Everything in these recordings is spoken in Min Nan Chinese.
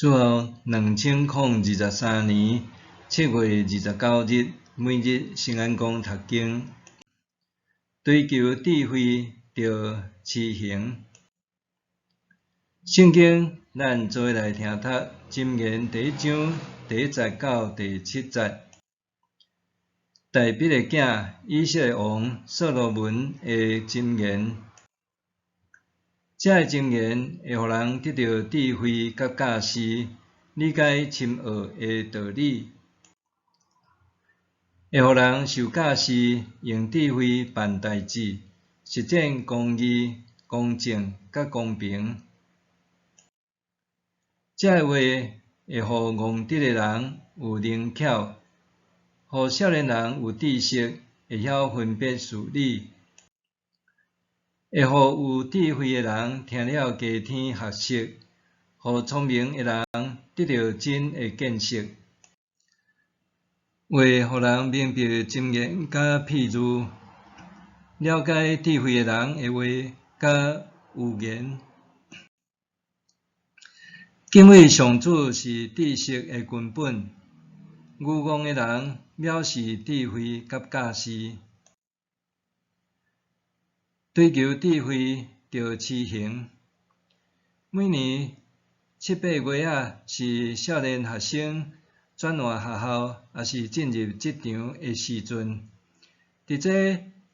主後2023年7月29日，每日聖安公讀經，追求智慧著持恆。聖經，咱做伙來聽讀《箴言》第一章第一節到第七節。大衛的囝以色列王所羅門的箴言。這个箴言會予人得著智慧佮教示，理解深奧的道理，會予人受教示，用智慧辦代誌，實踐公義、公正佮公平。這个話會予戇直的人有靈巧，予少年人有知識，會曉分別事理。會予有智慧的人聽了加添學識，予聰明的人得著真的見識。話予人明白箴言佮譬喻，了解智慧的人的話佮寓言。敬畏上主是知識的根本，愚戇的人藐視智慧佮教示。追求智慧，著持恆。每年七八月仔是少年學生轉換學校，抑是進入職場的時陣。佇這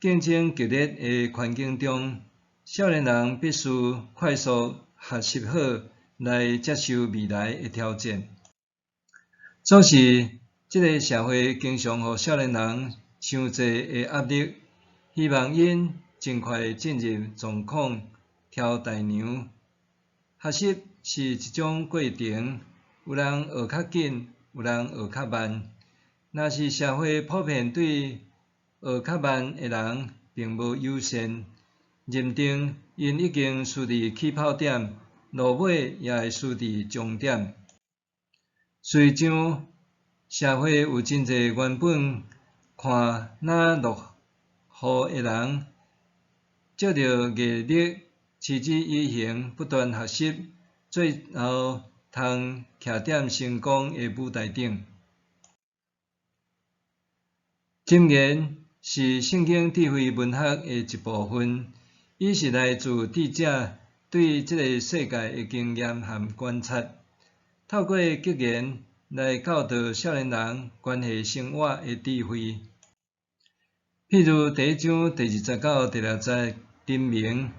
競爭激烈的環境中，少年人必須快速學習好來接受未來的挑戰。總是，這个社會經常予少年人傷濟的壓力，希望𪜶盡快進入狀況，挑大梁。學習是一種過程，有人學較緊，有人學較慢。若是社會普遍對學較慢的人並無友善，認定𪜶已經輸佇起跑點，落尾也會輸佇終點。事實上，社會有真濟原本看若落後的人，藉著毅力，持之以恆，不斷學習，最後通徛佇成功的舞台頂。箴言是聖經智慧文學的一部分，伊是來自智者對這个世界的經驗和觀察，透過格言來教導少年人關係生活的智慧。譬如第一章第二節到第六節申明，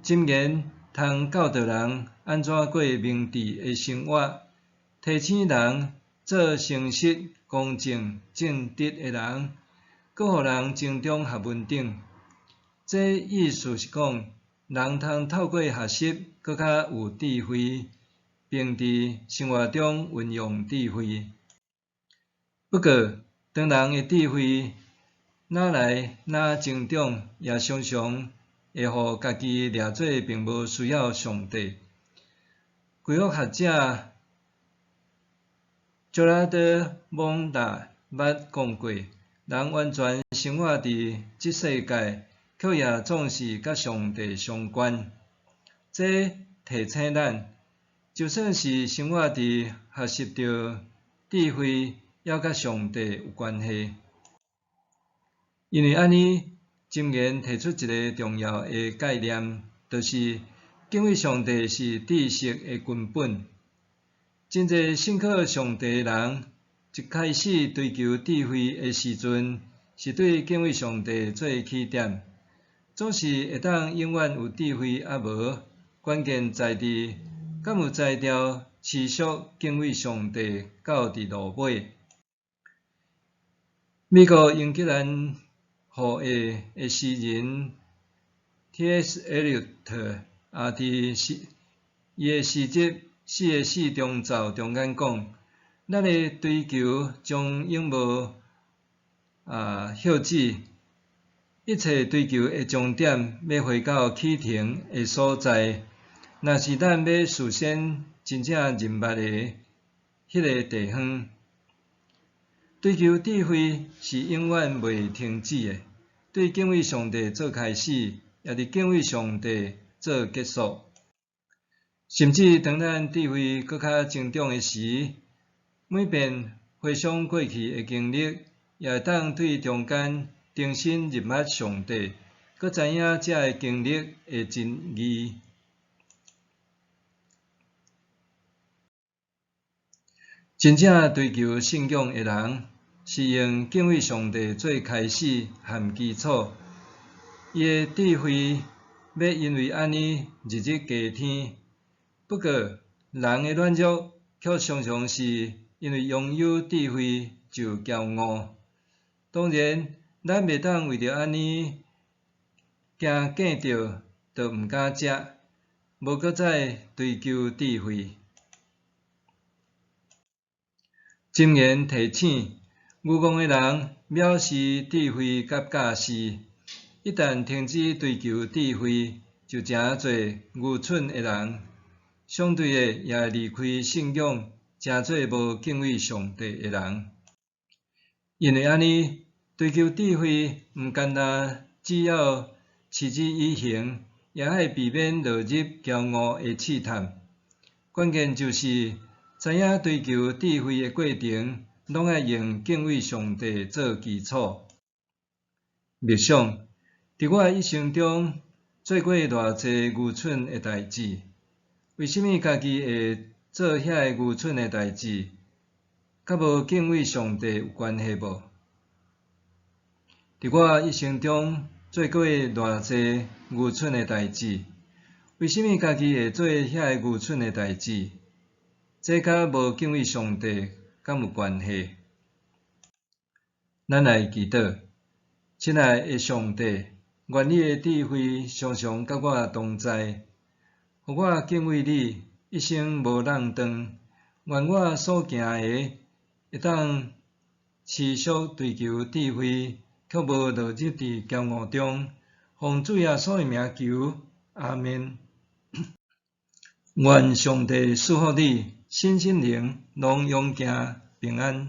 箴言通教導人按怎過明智的生活，提醒人做誠實、公正、正直的人，閣予人增長學問等。這意思是講，人通透過學習，閣較有智慧，並佇生活中運用智慧。不過，當人的智慧愈來愈增長，也常常會予家己掠做並無需要上帝。歸國學者傑拉德·蒙達捌講過：人完全生活佇這世界，卻也總是佮上帝相關。這提醒咱，就算是生活佇學習著智慧，也佮上帝有關係。因為按呢，箴言提出一个重要的概念，就是敬畏上帝是知識的根本。真濟信靠上帝的人，一開始追求智慧的時陣，是對敬畏上帝做起點。總是會當永遠有智慧抑無，關鍵在佇敢有才調持續敬畏上帝到佇落尾。美國英格蘭後裔的詩人 T.S. 艾略特也佇詩伊的詩集《四十四重奏》中間講：咱的追求將永無歇止，一切追求的終點欲回到起程的所在，若是咱欲事先真正認捌的彼个地方。追求智慧是永遠袂停止的，對敬畏上帝做開始，也佇敬畏上帝做結束。甚至當咱智慧閣較增長的時，每遍回想過去的經歷，也會當對中間重新認捌上帝，閣知影這个經歷的真義。真正追求信仰的人，是用敬畏上帝做開始和基礎。伊的智慧欲因為按呢日日加添。不過，人的軟弱卻常常是因為擁有智慧就驕傲。當然，咱袂當為著按呢驚見著，就毋敢食，無閣再追求智慧。箴言提醒，愚戇的人藐視智慧佮教示，一旦停止追求智慧，就成做愚蠢的人。相對的，也會離開信仰，成做無敬畏上帝的人。因為按呢，追求智慧毋干焦只要持之以恆，也愛避免落入驕傲的試探。關鍵就是知影追求智慧的過程，攏愛用敬畏上帝做基礎。默想，佇我的一生中，做過偌濟愚蠢的代誌？為啥物家己會做遐个愚蠢的代誌？佮無敬畏上帝有關係無？佇我一生中做過偌濟愚蠢的代誌？為啥物家己會做遐个愚蠢的代誌？這佮無敬畏上帝敢有關係？咱來祈禱，親愛的上帝，願你的智慧常常佮我同在，予我敬畏你，一生無挵斷。願我所行的會當持續追求智慧，卻無落入佇驕傲中。奉主耶穌的名求，阿們。願上帝賜福你，身心靈攏勇健平安。